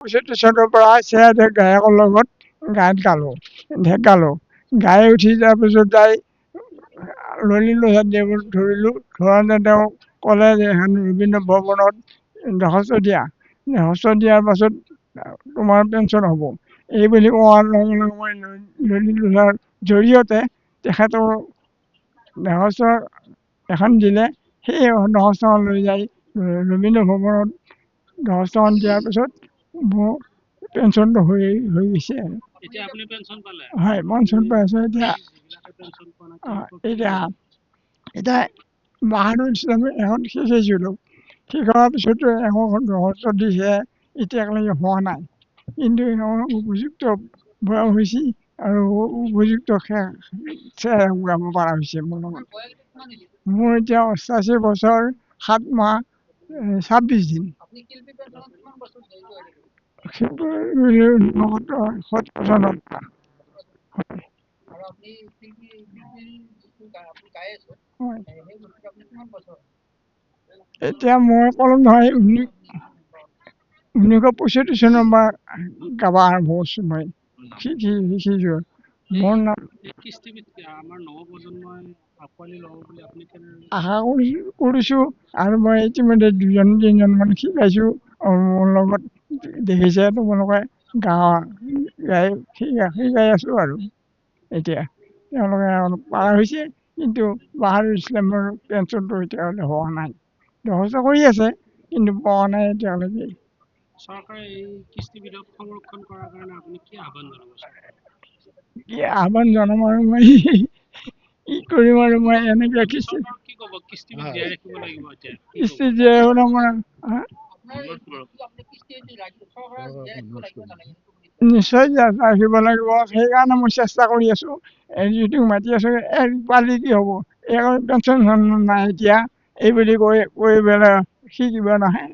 75 চনৰ পৰা চেৰাদেৱ গায়কৰ লগত গান গালোঁ, গালোঁ। গাই উঠি তাৰপিছত যাই ললিত দেৱক ধৰিলোঁ। ধৰোঁতে তেওঁ ক'লে যে এখন ৰবীন্দ্ৰ ভৱনত দৰ্খাস্ত দিয়া, দৰ্খাস্ত দিয়াৰ পাছত তোমাৰ পেঞ্চন হ'ব। এই বুলি কোৱাৰ লগে লগে মই ললিত লোহাৰ জৰিয়তে তেখেতৰ দৰ্খাস্ত এখন দিলে। সেই দৰ্খাস্তখন লৈ যাই ৰবীন্দ্ৰ ভৱনত দৰ্খাস্তখন দিয়াৰ পিছত মোৰ পেঞ্চনটো হৈ হৈ গৈছে আৰু। এতিয়া আপুনি পেঞ্চন পালে? হয়, পেঞ্চন পাই আছোঁ এতিয়া। যিবিলাকে পেঞ্চন পোৱা নাই অঁ, তেওঁলোকক কি এতিয়া ক'ব? এতিয়া বাহাদুৰ ইছলামী এখন শিকিছিলোঁ। শিকোৱাৰ পিছতো এখন দৰ্খাস্ত দিছে, এতিয়ালৈকে হোৱা নাই। কিন্তু এখন উপযুক্ত বয়স হৈছে আৰু উপযুক্ত গাব পৰা হৈছে মোৰ লগত। মোৰ এতিয়া 88 বছৰ 7 মাহ 26 দিন। 70 চনৰ পৰা। হয়। এতিয়া মই ক'লো নহয়, 1975 চনৰ পৰা গাব আৰম্ভ কৰিছোঁ মই, শিকি শিকিছোঁ। মোৰ নাম এই কৃষ্টিবিধ আমাৰ নৱপ্ৰজন্মই আঁকোৱালি ল'ব বুলি আপুনি কেনে আশা কৰিছোঁ আৰু মই ইতিমধ্যে দুজন তিনিজনমান শিকাইছোঁ। মোৰ লগত দেখিছে তোমালোকে, গাঁও গাই শিকাই আছোঁ আৰু এতিয়া তেওঁলোকে অলপ পাৰা হৈছে। কিন্তু বাহাৰুল ইছলামৰ পেঞ্চনটো এতিয়ালৈ হোৱা নাই। দৰ্খাস্ত কৰি আছে, কিন্তু পোৱা নাই এতিয়ালৈকে। চৰকাৰে এই কৃষ্টিবিধক সংৰক্ষণ কৰাৰ কাৰণে আপুনি কি আহ্বান জনাব চৰকাৰক? কি আহ্বান জনাম আৰু মই কি কৰিম আৰু মই এনেকৈ কৃষ্টি চৰকাৰক কি ক'ব? কৃষ্টিবিধ জীয়াই ৰাখিব লাগিব এতিয়া কি ক'ব? কৃষ্টি জীয়াই হ'লে মই নিশ্চয় ৰাখিব লাগিব। সেইকাৰণে মই চেষ্টা কৰি আছোঁ। যিটো মাতি আছোঁ, এই পালি কি হ'ব, এই পেঞ্চন নাই এতিয়া, এই বুলি কৈ কৈ পেলাই শিকিব নাহে।